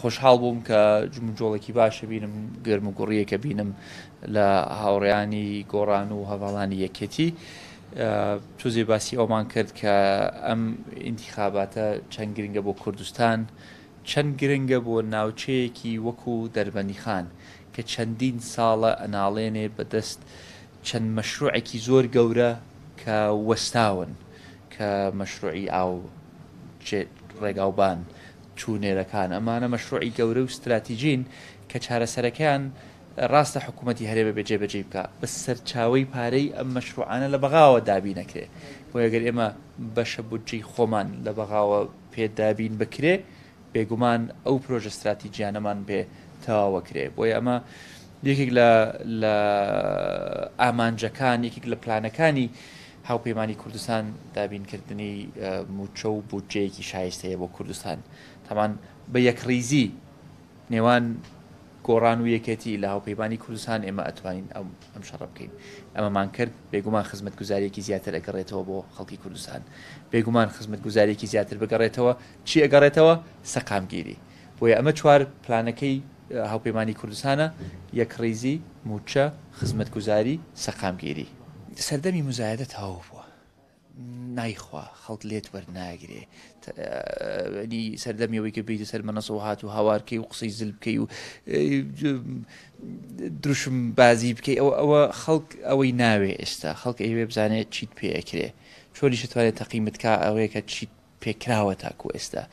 خۆشحاڵ بووم کە جموجۆڵێکی باشە بینم، گەرم و گوڕیەکە بینم لە هاوڕێیانی گۆڕان و هەڤاڵانی یەکێتی. تۆزێ باسی ئەومان کرد کە ئەم ئینتیخاباتە چەند گرنگە بۆ کوردستان، چەند گرنگە بۆ ناوچەیەکی وەکو دەربەندیخان کە چەندین ساڵە ئەناڵێنێ بەدەست چەند مەشروعێکی زۆر گەورە کە وەستاون، کە مەشروعی ئاو، ڕێگاوبان، تونێلەکان، ئەمانە مەشروعی گەورە و ستراتیجین کە چارەسەرەکەیان ڕاستە حکوومەتی هەرێم بێ جێبەجێی بکا، بەس سەرچاوەی پارەی ئەم مەشروعانە لە بەغاوە دابین ئەکرێ. بۆیە گەر ئێمە بەشە بودجەی خۆمان لە بەغاوە پێ دابین بکرێ، بێگومان ئەو پرۆژە ستراتیجیانەمان پێ تەواوەکرێ. بۆیە ئەمە یەکێک لە لە ئامانجەکان، یەکێک لە پلانەکانی هاوپەیمانی کوردستان دابینکردنی مووچە و بودجەیەکی شایستەیە بۆ کوردستان. تاوان بە یەکڕیزی نێوان گۆڕان و یەکێتی لە هاوپەیمانی کوردستان ئێمە ئەتوانین ئەم ئەم شەڕە بکەین. ئەمەمان کرد، بێگومان خزمەتگوزارییەکی زیاتر ئەگەڕێتەوە بۆ خەڵکی کوردستان. بێگومان خزمەتگوزارییەکی زیاتر بگەڕێتەوە، چی ئەگەڕێتەوە؟ سەقامگیری. بۆیە ئەمە چوار پلانەکەی هاوپەیمانی کوردستانە، یەکڕیزی، مووچە، خزمەتگوزاری، سەقامگیری. سەردەمی موزایەدە تەواو بووە. نایخوا خەڵک لێت وەرناگرێ ینی سەردەمی ئەوەی کە بیتە سەر مەنەسەوە هات و هاوارکەی و قسەی زل بکەی و دروشم بازی بکەی ئەوە ئەوە خەڵک ئەوەی ناوێ ئێستا خەڵک ئەیوێ بزانێت چیت پێ ئەکرێ چۆنیش توانێت تەقیمت کا ئەوەیە کە چیت پێکراوە تاکو ئێستا.